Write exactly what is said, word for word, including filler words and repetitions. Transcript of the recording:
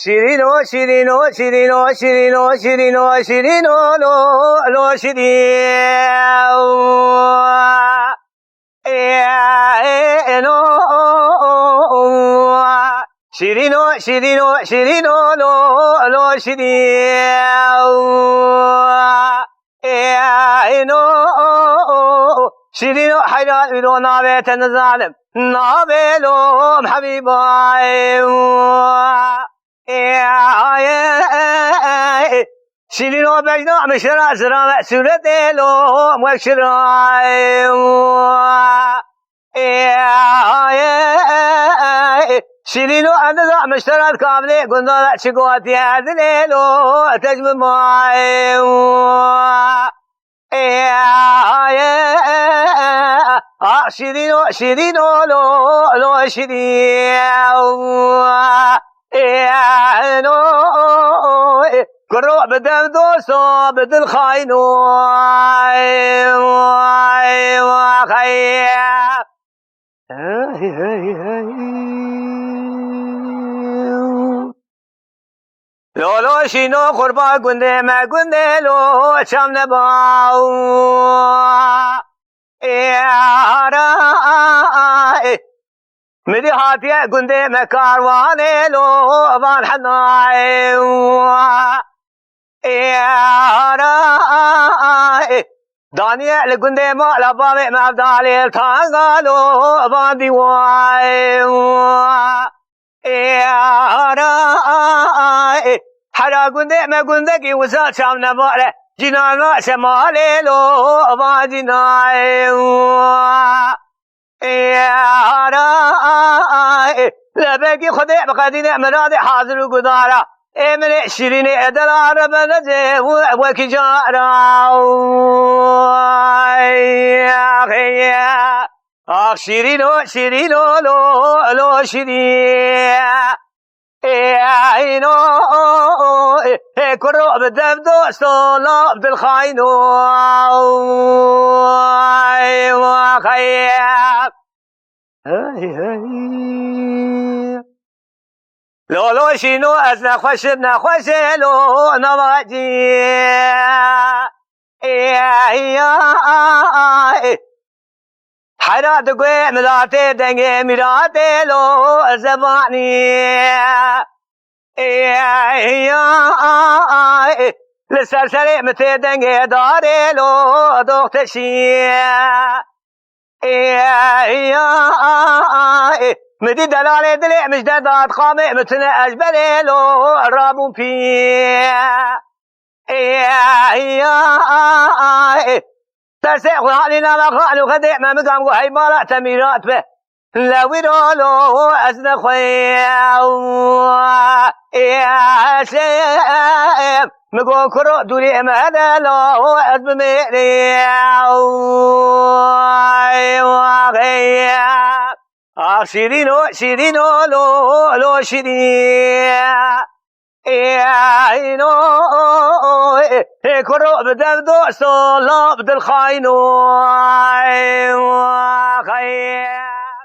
Şîrîno, şîrîno, şîrîno, şîrîno, şîrîno, şîrîno, lo, lo, şîrîno. Şîrîno, şîrîno, şîrîno, lo, lo, şîrîno. Şîrîno, heyran îro navê te nizanim. Navê lo, Hebîba. Şîrîno bejna min şira zirame sûretê lo wek şira. Şîrîno endiza min şira kavlê gunda çi gotiye dilê lo tecmi may. Ê, ay, ê, ê, ê, a, şîrîno, şîrîno, lo, lo, şîrîno. Ê, no, ê, kuro bi dev dosto, bi dil xayno. Ê, ay, wax, ê. Lolo şîno qurba gundê me gundê lo çam neba. Ê ara, ê, mirî hatiye gundê me karwanê lo van henayê. Ê ara, ê, daniye li gundê mala bavê me evdalê tanga lo van dîwayê. Ê ara, ê, hera gundê me gundekî wisa çav nebare. Cînana şemalê lo va cînayê. Ê ara, ê, lebekî Xwedê bi qedîne miradê hazir û gudara. Ê min ê şîrînê edela rebe nece wekî cara. Ê, ê, ê. Ax şîrîno, şîrîno, lo, lo şîrî. Ê, ê, no, ê, ê, kuro bi dev dosto, lo bi dil xayno. Ê, wax, ê. Hey, hey. Lo, lo şîno ez nexweşim, nexweşê lo navacî. Ê, ê, ê. Hera digwe milatê dengê mîratê lo zebanî. Ê, ê, ê, li ser serê min tê dengê darê lo doxteşî. Ê, ê, ê, min dî delalê dilê min ji derdad xamê min tune ez berê lo rabûn pî. Ê, ê, ê, tersê xwe halî nava xal û xedê me min gam got hey mala te mîrat be. Lewî rolo ez nexweyam. Ê, ez êm. Mi got kuro dûrî em hele lo ez bimêrî. Ê, wax, ê. Ah, şîrîno, şîrîno, lo, lo, şîrî. Ê, ê, no, ê, ê, kuro bi dev dosto, lo bi dil xayno. Ê, wax, ê.